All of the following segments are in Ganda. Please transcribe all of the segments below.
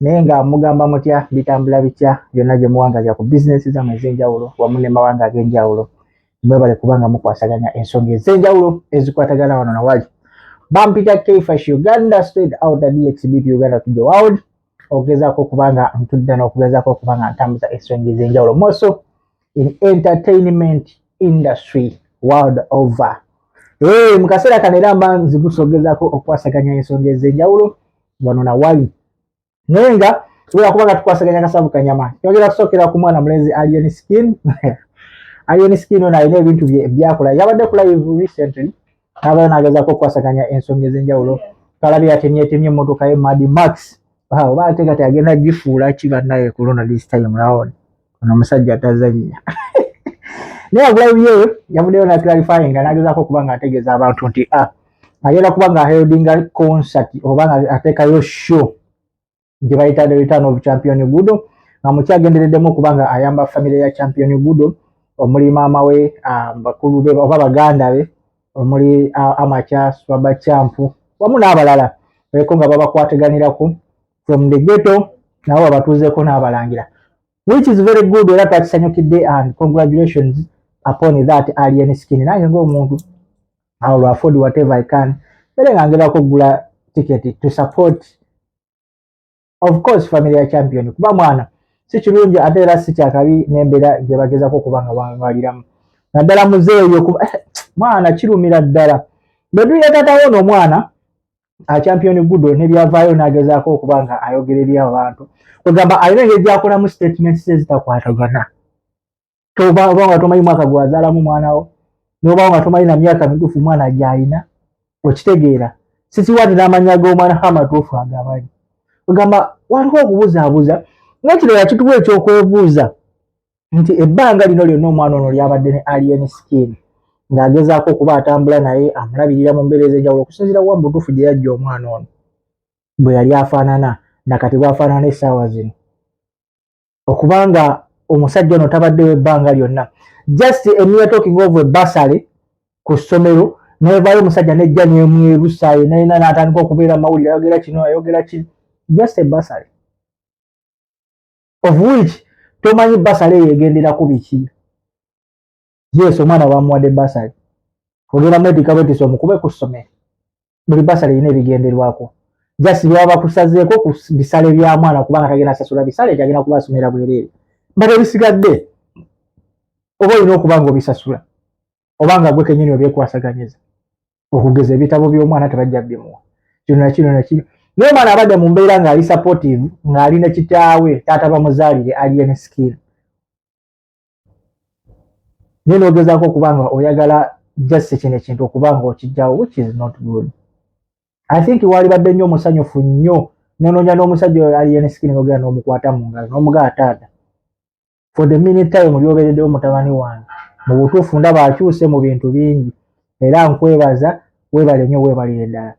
Naye nga mugamba mutya, bitambula bitya byonna gye muwangalira ku bizinesi zammwe ez'enjawulo wamu ne mawanga ag'enjawulo? Mwebale kubanga mukwasaganya ensonga ez'enjawulo ezikwatagana wano nawali. Bampita Kfash Uganda, straight out DXB to Uganda to the world, okugezaako okuba nga ntudda n'okugezaako okuba nga ntambuza ensonga ez'enjawulo, more so in entertainment industry world over. Hey, mu kaseera kano era mba nzigusa okugezaako okukwasaganya ensonga ez'enjawulo wano nawali, naye nga tusobola kuba nga tukwasaganya kasavu kanyama. Twagala kusookera ku mwana mulenzi Alien Skin. Alien Skin ono alina ebintu bye byakola. Yabadde ku live recently, n'abayo n'agezaako okukwasaganya ensonga ez'enjawulo. Twalabye yatemyetemye emmotoka ye Mad Max, oba ate kati agenda gifuula ki bannaye ku luno this time round? Ono omusajja tazannya. Naye ku live ye yavuddeyo na clarifying, n'agezaako okuba nga ategeeza abantu nti agenda kuba nga holdinga concert oba nga ateekayo show gye bayita The Return of Champion Gudo, nga mukyagendereddemu okuba nga ayamba famire ya Champion Gudo, omuli maama we, bakulu be oba baganda be, omuli Amacha Swaba Champ wamu n'abalala baleko nga babakwataganirako from the ghetto, nabo babatuuzeeko n'abalangira, which is very good, era twakisanyukidde and congratulations upon that, Alien Skin. Nange ng'omuntu, I will afford whatever I can, era nga ngerako okugula ticket to support, of course, family ya Champion, kuba mwana si kirungi ate era si kyakabi n'embeera gye bagezaako okuba nga wangaliramu, naddala muzeeyo kuba mwana kirumira ddala. Bwe tulira taata wo n'omwana Champion Gudo n'ebyavaayo n'agezaako okuba nga ayogera eri abantu, kwegamba alina engeri gy'akolamu statements ze zitakwatagana. Oba nga tomanyi mwaka gwazaalamu mwana wo, n'oba nga tomanyi na myaka mituufu mwana gy'alina, okitegeera sisiwati n'amannya g'omwana amatuufu agamanyi. Ogamba waliwo okubuzaabuza. Nekirala kituwa ekyokwebuuza nti ebbanga lino lyonna omwana ono lyabadde ne Alien Skin ng'agezaako okuba atambula naye, amulabirira mu mbeera ez'enjawulo, okusinziira wa mu butuufu gye yajja omwana ono bwe yali afaanana nakati bw'afaanana essaawa zino, okubanga omusajja ono tabaddewo ebbanga lyonna, just a mere talking of a bursary ku ssomero, nevaayo omusajja nejja nemwerusa yenayina n'atandika okubeera mawulire, ayogera kino, ayogera kino, just a bursary of which tomanyi bursary eyo egenderako biki. Yes, omwana bamuwadde bursary, ogenda mwetika bwetisa omukube ku ssomero. Buli bursary erina ebigenderwako, just byaba bakusazeeko ku bisale bya mwana, kubanga tagenda sasula bisale, tagenda kuba asomera bwereere, but ebisigadde oba olina okuba nga obisasula oba nga gwe kenyini obyekwasaganyiza. Okugeza ebitabo by'omwana tebajja bimuwa, kino nakino nakino. Naye omwana abadde mu mbeera ng'ali supportive, ng'ali ne kitaawe, taata bamuzaalire Alien Skin, naye n'ogezaako okuba nga oyagala just kino ekintu okuba nga okijjawo, which is not good. I think walibadde nnyo omusanyufu nnyo nonoonya n'omusajja oyo Alien Skin, ng'ogenda n'omukwata mu ngalo n'omugaa, "Taata, for the minute time lyobeereddewo mutabani wange, mu butuufu ndaba akyuse mu bintu bingi, era nkwebaza, weebale nnyo, weebalire ddala,"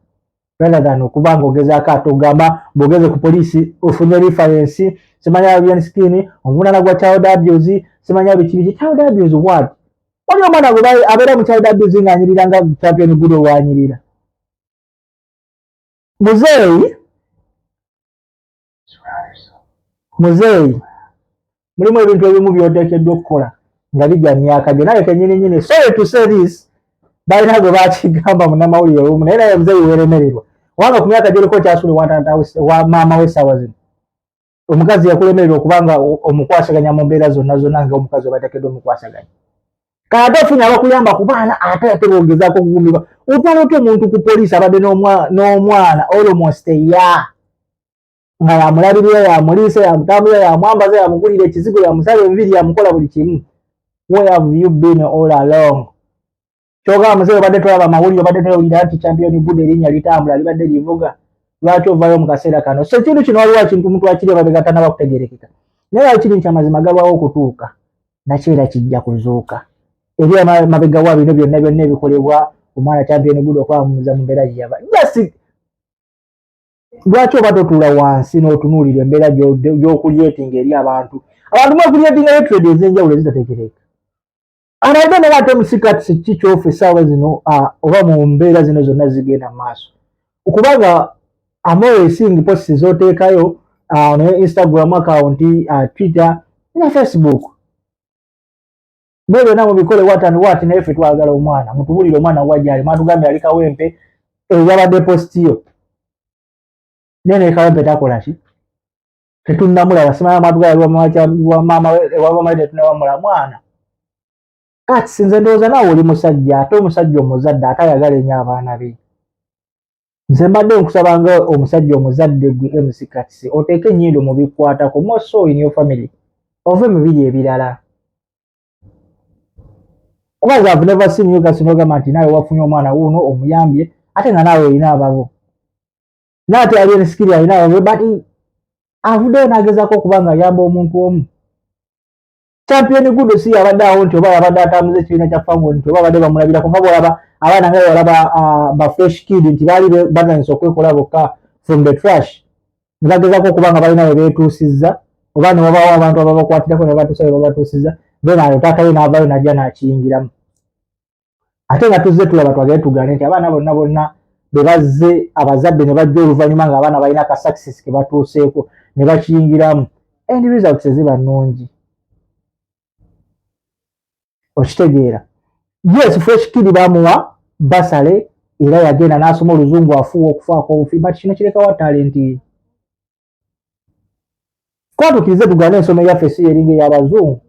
rather than okuba nga ogezaako ate ogamba bw'ogeze ku poliisi ofunye reference, simanya Alien Skin omuvunaana gwa child abuse, simanya biki biki. Child abuse what? Waliwo omwana gwe abeera mu child abuse ng'anyirira nga Champion Gudo wanyirira? Muzeeyi, muzeeyi, mulimu ebintu ebimu by'oteekeddwa okukola nga bijja myaka gyo naye kenyini nyini. Sorry to say this, balina gwe bakigamba munnamawulire olumu, naye naye muzeeyi weeremererwa, kubanga ku myaka gy'oliko kyasula wa maama we essaawa zino, omukazi yakulemererwa okubanga omukwasaganya mu mbeera zonna zonna nga omukazi obateekeddwa omukwasaganya. Kati ate ofunye abakuyamba ku baana, ate bogezaako okugumibwa, otwala otya omuntu ku poliisi abadde n'omwana almost ya nga yamulabirira, yamuliisa, yamutambulira, yamwambaza, yamugulira ekizigo, yamusala enviiri, yamukola buli kimu? Where have you been all along? Kyogamba muzeeyi obadde tolaba mawulire, obadde tolawulira nti Champion Gudo erinnya litambula libadde livuga? Lwaki ovaayo mu kaseera kano? So ekintu kino waliwo ekintu omuntu akiri emabega tanaba kutegerekeka, naye wali kiri nti amazima galwawo okutuuka, nakyo era kijja kuzuuka eri amabega wa bino byonna byonna ebikolebwa omwana Champion Gudo okwamuza mu mbeera gyeyava. Just lwaki oba totuula wansi n'otunuulira embeera gy'okulyetinga eri abantu? Abantu mwekuliyetinga hatred ez'enjawulo ezitateekereka. And I don't know what MC Kats ki kyofa essaawa zino oba mu mbeera zino zonna zigenda mu maaso, kubanga I'm always seeing posts z'oteekayo. Ne Instagram account, Twitter ne Facebook, mwe byonna mubikole what and what. Naye ffe twagala omwana, mutubulire omwana wajjali. Mwatugambye ali Kawempe, eyabadde post yo naye ne Kawempe takola ki, tetunnamulaba. Simanya mwatugambye wamama, tetunnabamula mwana. Kati nze ndowooza naawe oli musajja, ate omusajja omuzadde ate ayagala ennyo abaana be. Nze mbadde nkusaba nga omusajja omuzadde, gwe MC Kats, oteeke ennyindo mu bikwatako more so in your family, ove mu biri ebirala, kuba I've never seen you guys n'ogamba nti naawe wafunye omwana wuuno omuyambye, ate nga naawe olina ababo, naate Alien Skin alina ababo, but avuddeyo n'agezaako okuba nga ayamba omuntu omu. Champion Gudo si yabadde awo nti oba yabadde atambuza ekibiina kya Fangon, nti oba abadde bamulabirako nga bwolaba abaana nga balaba ba Fresh Kid, nti baali batandise okwekola bokka from the trash, ne bagezaako okuba nga balina we beetuusizza, oba ne wabaawo abantu ababakwatirako ne babatuusa we babatuusizza. Then ayo taata we n'avaayo n'ajja n'akiyingiramu. Ate nga tuzze tulaba, twagale tugaane nti abaana bonna bonna be bazze, abazadde ne bajja oluvannyuma nga abaana balina ka success ke batuuseeko ne bakiyingiramu, end results eziba nnungi, okitegeera? Yes, Fresh Kid bamuwa bursary era yagenda n'asoma oluzungu, afuuwa okufaako obufi, but kino kirekawa talent ye. Kuba tukkirize tugaane, ensoma eyaffe si yeringa ey'abazungu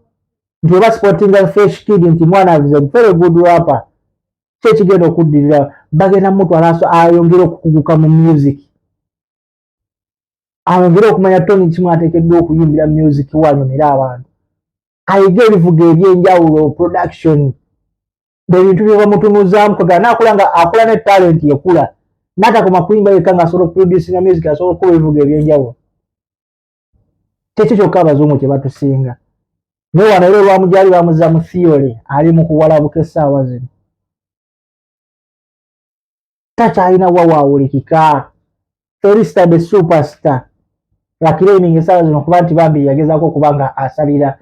nti oba supportinga Fresh Kid nti mwana is a very good rapper, ki ekigenda okuddirira? Bagenda mutwala ayongere okukuguka mu music, ayongere okumanya tone kimu ateekeddwa okuyimbira music, wanyumira abantu, ayige ebivuga ebyenjawulo, production, ebintu bye bamutunuzaamu. Kagala naakula nga akula ne talent ekula, n'atakoma kuyimba yekka, ng'asobola okuproducinga music, asobola okukuba ebivuga ebyenjawulo. Kyekyo kyokka abazungu kye batusinga. Naye wano era olwamugyali bamuzza mu theory, ali mu kuwalabuka essaawa zino, takyalina wa waawulikika. Felista the Superstar aclaiming essaawa zino kuba nti bambi yagezaako okuba nga asabira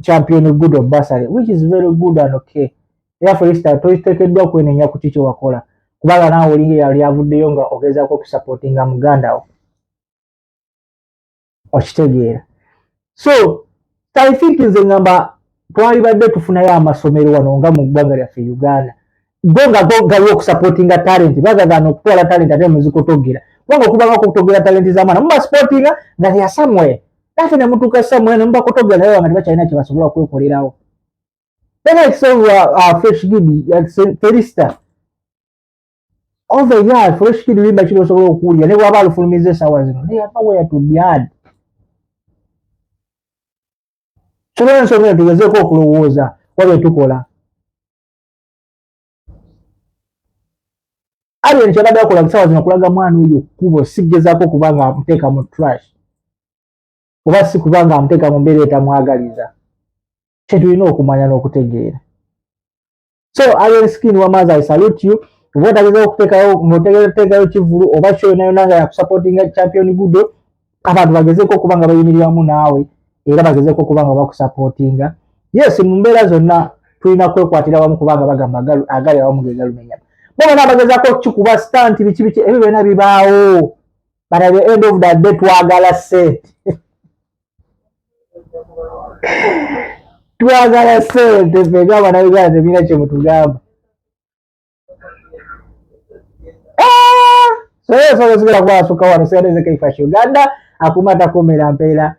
Champion Gudo bursary, which is very good and okay. Era Felista, toteekeddwa kwenenya ku ki kyewakola, kubanga naawe olinga yali avuddeyo nga ogezaako okusupportinga muganda wo, okitegeera? So I think nze ngamba twalibadde tufunayo amasomero wano nga mu ggwanga lyaffe Uganda, go nga go gali okusupportinga talent rather than okutwala talent ate muzikotogera, kubanga okubanga okutogera talent z'amaana muba supportinga nga they are somewhere, ate ne mutuuka somewhere ne mubakotogera naye nga tebakyalina kye basobola kwekolerawo. Then I saw Fresh Kid, Felista over here. Fresh Kid luyimba kiri osobola okuwulira ne bw'aba alufulumiza essaawa zino, they are nowhere to be had. So ensonga eno tugezeeko okulowooza wa bye tukola. Alien kyabadde akola kusaawa zino kulaga mwana oyo kkubo, sigezaako kuba nga amuteeka mu trash oba si kuba nga amuteeka mu mbeera etamwagaliza. Kye tulina okumanya n'okutegeera. So Alien Skin wamazi, I salute you. Oba otagezaako okuteekayo ng'oteekayo kivulu oba kyo yonna yonna nga yakusupportinga Champion Gudo, abantu bagezeeko okuba nga bayimiriramu naawe, era bagezeeko okuba nga bakusupportinga. Yes, mu mbeera zonna tulina kwekwatira wamu, kubanga bagamba agali awamu ge galumenya. Bo bonna bagezaako okukikuba stunt, biki biki, ebyo byonna bibaawo, but at the end of the day twagala sente, twagala sente ffe nga Bannayuganda. Temulina kye mutugamba. So ensonga zigenda kuba asukka wano. Sigadde Kaifash Uganda, akuuma takuumira mpeera.